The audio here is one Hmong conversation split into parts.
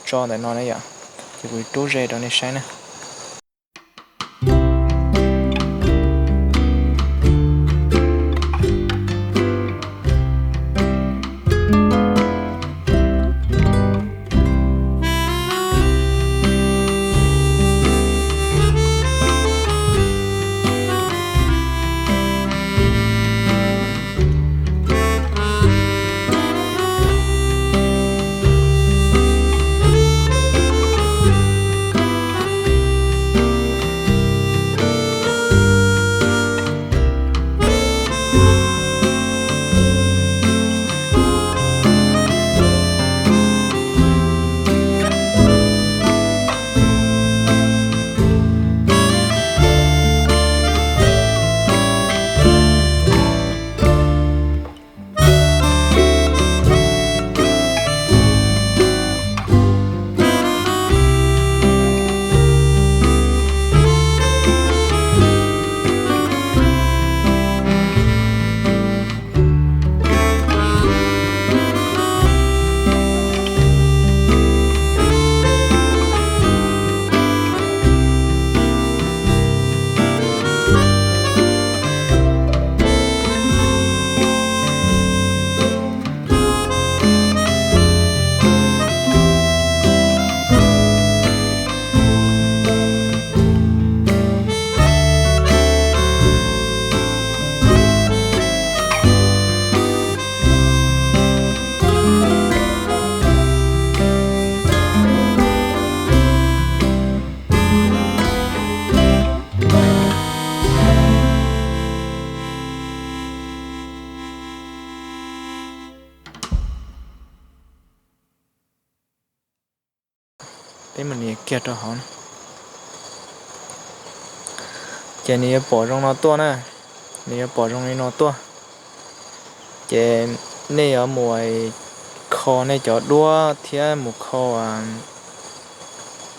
tso ntawm no na yom. Ces kuv rub ze rau nej saib na. Peb mus nias kiag rau hauv na. Ces nws yuav pom zoo no tuaj na, nws yuav pom zoo li no tuaj. Ces nej yuav mus kho nej cov duab thiab mus kho,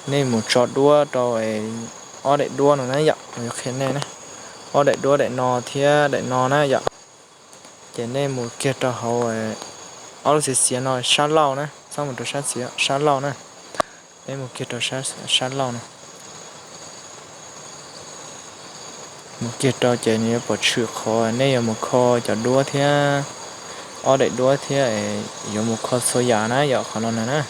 nej mus tso duab rau ob daim duab no na yom, kuv yuav qhia nej na. Ob daim duab daim no thiab daim no na yom. Ces nej mus kiag rau hauv ob lub xiav xiav no sab laug na, txhob mus rau sab xiav, sab laug na. Peb mus kiag rau sab laug no. Mus kiag rau ces nws yuav pom tshwm qhov nej yuav mus kho cov duab thiab ob daim duab thiab yuav mus kho txhua yam na yom, qhov no na.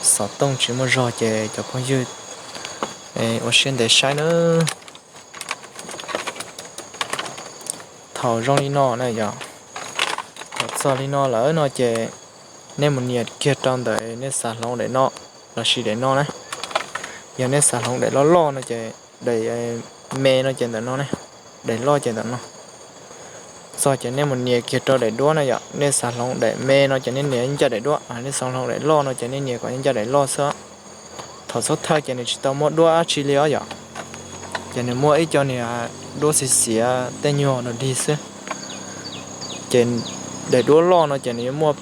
Xov tooj tsis muaj zog ces cov phooj ywg ua siab ntev saib nawb. Thaum zoo li no na yom, thaum txog li no lawm no ces nej mus nias kiag rau ntawm nej xav hloov daim no lossis daim no na. Yog nej xav hloov daim loj loj no ces daim me no ces ntawm no ne, daim loj ces ntawm no. Txog ces nej mus nias kiag rau daim duab na yom, nej xav hloov daim me no ces nej nias ncaj daim duab, nej xav hloov daim loj no ces nej nias kom ncaj daim loj xwb. Thaum txhob thawj ces nws tsis tau muaj duab dab tsi li os yom. Ces nws muaj ib co niag duab xiav xiav tej nyuag no dig xwb. Ces daim duab loj no ces nws yuav muaj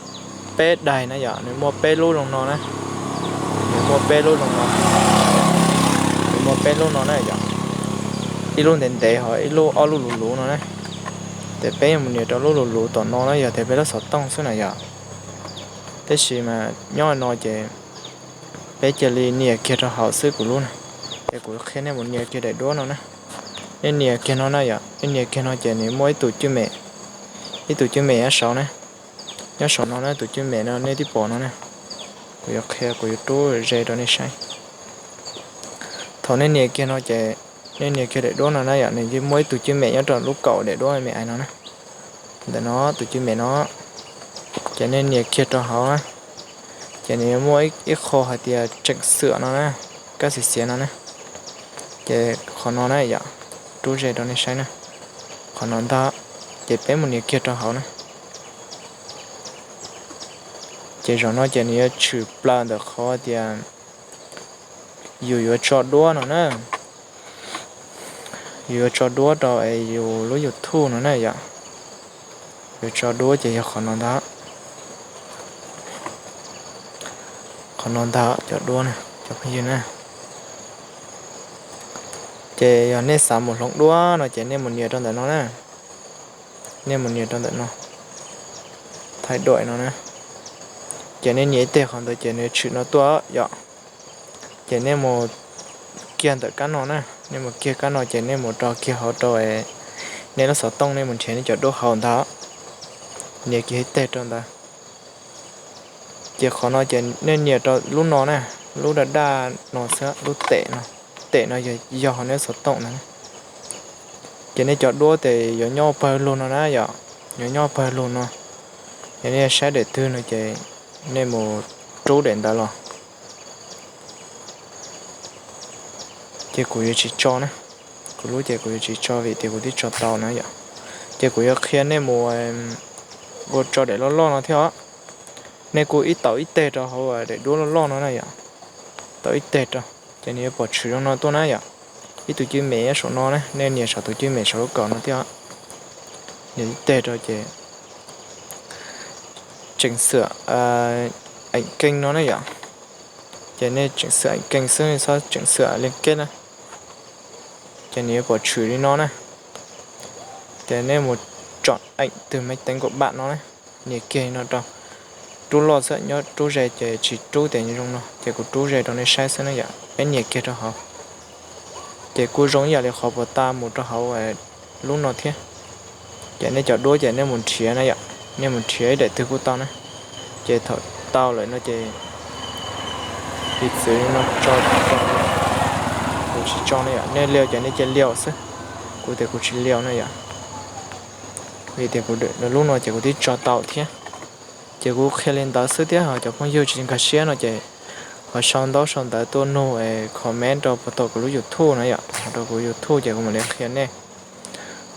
peb daim na yom, nws muaj peb lub zoo no na. Nws muaj peb lub zoo no, nws muaj peb lub no na yom. Ib lub ntev ntev ho ib lub, ob lub luv luv no na. Ces peb yuav mus nias rau lub luv luv tom no na, yog tias peb lub xov tooj xwb na yom. Tab sis mas nyob no ces peb cia li nias kiag rau hauv xwb kuv lub na. Ces kuv qhia nej mus nias kiag daim duab no na. Nej nias kiag no na yom, nej nias kiag no ces nws muaj ib tug cwj mem, ib tug cwj mem nyob saud na. Nyob saum no na, tus cwj mem no nej twb pom no na. Kuv yuav qhia, kuv yuav rub ze rau nej saib. Thaum nej nias kiag no ces nej nias kiag daim duab no na yom, nws yeej muaj ib tug cwj mem nyob rau lub kaum daim duab me me no na. Ntawm no tus cwj mem no, ces nej nias kiag rau hauv na, ces nws yuav muaj ib qho hais tias tseem xwm no na, kab xiav xiav no na. Ces qhov no na yom, rub ze rau nej saib na. Qhov no ntag, ces peb mus nias kiag rau hauv na. Ces zaum no ces nws yuav tshwm plaws ntawm qhov tias yus yuav tso duab no na. Yus yuav tso duab rau es yus lub YouTube no na yom. Yuav tso duab ces yog qhov no ntag. Qhov no ntag cov duab na, cov phooj ywg na. Ces yog nej xav mus hloov duab no ces nej mus nias rau ntawm no na. Nej mus nias rau ntawm no. hais duam no na. Ces nej nias ib teg qhov ntawd ces nws tshwm no tuaj yom. Ces nej mus kiag ntawm kab no na, nej mus kiag kab no ces nej mus rau kiag hauv rau nej lub xov tooj, nej mus nrhiav nej cov duab hauv ntawd, nias kiag ib teg rau ntawd. Ces qhov no ces nej nias rau lub no na, lub daj daj no xwb, lub tem no, tem no yog hauv nej xov tooj na. Ces nej cov duab ces yuav nyob pawg lug no na yom, yuav nyob pawg lug no. Yog nej saib daim twg no ces nej mus rub daim ntawd los. Ces kuv yuav tsis tso na, kuv lub ces kuv yuav tsis tso vim tias kuv twb tso tau na yom. Ces kuv yuav qhia nej mus ua tso daim loj loj no thiab os. Nej kuj ib taus ib teg rau hauv daim duab loj loj no na yom, taus ib teg rau, ces nws yuav pom tshwm zoo no tuaj na yom. Ib tug cwj mem nyob saum no na, nej nias saum tus cwj mem saum lub kaum no thiab, nias ib teg rau ces tseem xwm eem keej no na yom. Ces nej tseem xwm eem keej xwb, nej txhob tseem xwm li keb na. Ces nws yuav pom tshwm li no na. Ces nej mus tsom eem twg maiv teev nkaum pam no na, nias kiag li no rau. Rub loj xwb, nyob rub ze ces tsis rub tias zoo no, ces kuv rub ze rau nej saib xwb na yom. Peb nias kiag rau hauv, ces kuj zoo ib yam li qhov puas ta mus rau hauv lub no thiab. Ces nej cov duab ces nej mus nrhiav na yom, nej mus nrhiav ib daim twg kuj tau na. Ces thaum tau lawm no ces piv txwv no tso, kuv tsis tso na yom, nej liau ces nej cia liau xwb, kuv tias kuv tsis liau na yom. Vim tias kuv lub no ces kuv twb tso tau thiab. Ces kuv qhia li ntawd xwb thiab, ho cov phooj ywg tsis nkag siab no ces ho sau ntaub sau ntawv tuaj nug es comment rau puas tau kuv lub YouTube na yom, rau kuv YouTube ces kuv mam li qhia nej.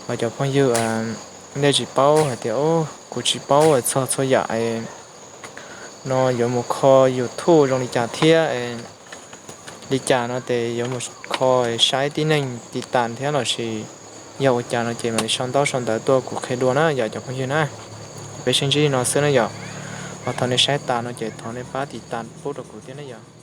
Ho cov phooj ywg nej tsis paub hais tias kuv tsis paub txog txhua yam no yuav mus kho YouTube zoo li cas thiab li cas no ces yuav mus kho saib tib neeg tiv tas thiab lossis yog ua cas no ces mam li sau ntaub sau ntawv tuaj kuv qhia dua na yom cov phooj ywg na. Peb sib ntsib li no xwb na yom. Ho thov nej saib tas no ces thov nej pab tiv tas pub rau kuv thiab na yom.